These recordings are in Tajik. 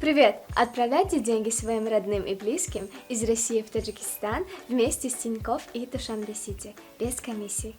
Привет! Отправляйте деньги своим родным и близким из России в Таджикистан вместе с Тинькофф и Душанбе Сити без комиссий.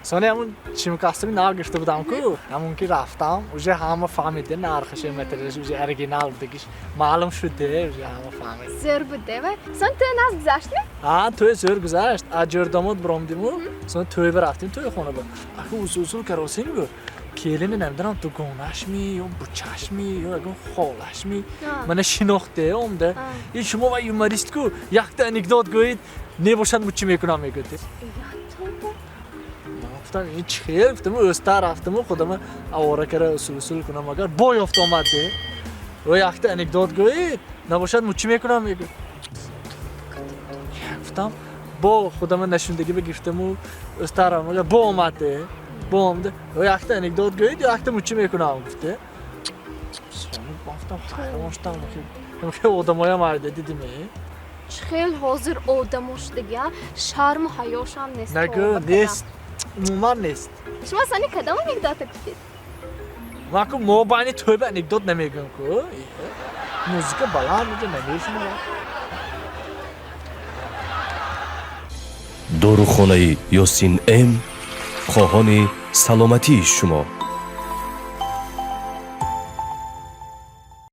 Сони ҳамун чимкастуми нав гирифта будам ку, ҳамун ки рафтам, уже ҳама фаҳмиде, нархаше, материалаш уже оригинал будагиш маълум шуде, уже ҳама фаҳмид. Зӯр буд, девай? Сон тӯй нағз гузаштми? А, тӯй зӯр гузашт. Аз ҷӯрдомод биромдиму, сон тӯй рафтим, тӯйхона ба. Аку усул каросим гу. Келини намедонам, дугонашми ё бучашми ё ягон холашми мана шинохте омда. Ин шумо ва юморист ку, якта анекдот гӯед, небошад, мучӣ мекунам, мегӯяд. Гуфтам, ин чӣ хел? Гуфтам, ӯста рафтаму худама авора кара усул усул кунам, агар бо ёфт омад де. Ё якта анекдот гӯед, набошад, мучӣ мекунам, мегӯяд. Гуфтам, бо худама нашундагӣ бигирифтаму ӯста рафтам, агар бо омад де. Бо омада, ё якта анекдот гӯед, ё якта мучӣ мекунам, гуфте. Гуфтам, ҳайрон шудам, хел одамоям айда дидиме. Хел ҳозир одамо шудагия, шарму ҳаёшам нест. Нагӯ, нест, умуман нест. Шумо сани кадом анекдота гуфтед? Ман ку мобайни тӯйба анекдот намегӯям ку. Музыка баланд уҷа намешунавам. Дорухонаи Ёсин М хоҳони саломатии шумо.